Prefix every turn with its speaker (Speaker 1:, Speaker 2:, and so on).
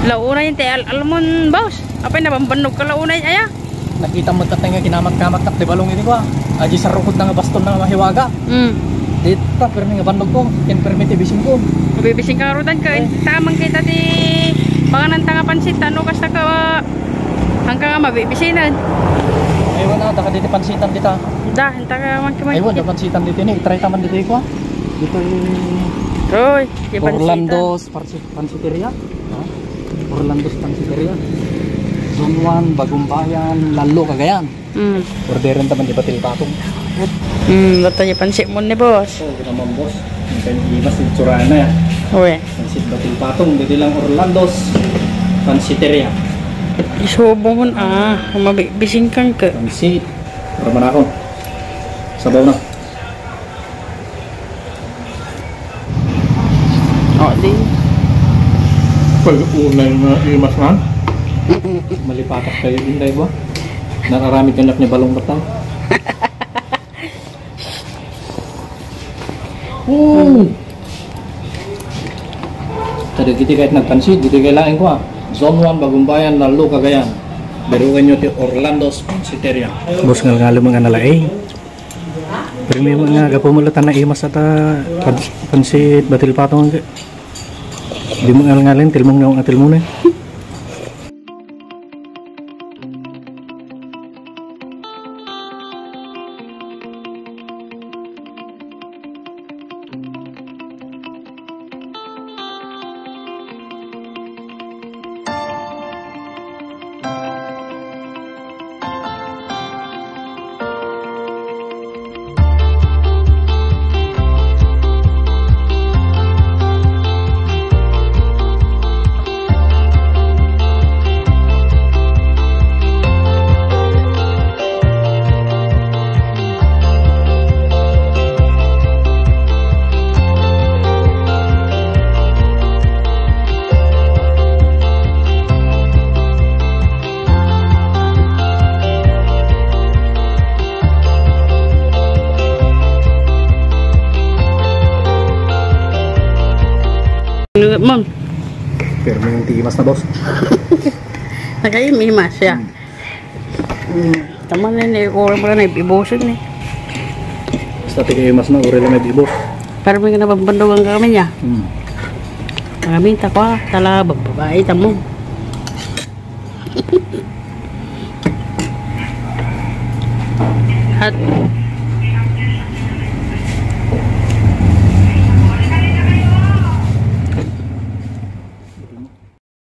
Speaker 1: Launay yung te almon boss. Apay na bambanog ka launay aya.
Speaker 2: Nakita mo tatay nga kinamat-kamat tak di balong ini ko. Aji sa rukod na nga baston na mahiwaga. Dito pero nga bandog ko, ken permite bisin ko.
Speaker 1: Bibising ka rudan ka tamang kita di panganan tanga pansit ano kasta ka hanggang nga mabibisinan.
Speaker 2: Aywan na taka dito pansitan dita.
Speaker 1: Da henta ka man kamay.
Speaker 2: Aywan da pansitan dito ni try taman dito ko. Dito
Speaker 1: Oy,
Speaker 2: Orlando's Pansiteria. Orlando's Pansiteria. Zone 1, Bagumbayan, Lalo, Cagayan. Orderin taman di Batil Patong.
Speaker 1: Bata niya pansit mo ni boss.
Speaker 2: Oh, naman boss. Yung mas itsurahan na yan.
Speaker 1: Uwe.
Speaker 2: Pansit Batil Patong. Dito lang Orlando's Pansiteria.
Speaker 1: Isubo mo mabibising kang ka.
Speaker 2: Pansit. Para man ako. Sabaw na.
Speaker 1: Di.
Speaker 2: Pag-unay na imas man. Malipatak kayo inday ba? Nakaramid kanap niya balong batang. Tadi kita kahit nagpansit, dito kailangan ko Zone 1, Bagumbayan, Lalo, Cagayan. Beruan nyo ti Orlando's Pansiteria. Bos ngal mga nalaing. Pero may mga gapumulatan na imas at pansit Batil Patong. Di mo ngal-ngalin, tilmong na ang atil muna.
Speaker 1: Mom.
Speaker 2: Pero may timas na boss.
Speaker 1: Nakaimimas siya. Tama na ni orang pala na ibosin ni.
Speaker 2: Basta tigimas na uri lang may bibos.
Speaker 1: Pero may nababandog ang kami niya. Kami takwa tala babae tamo. At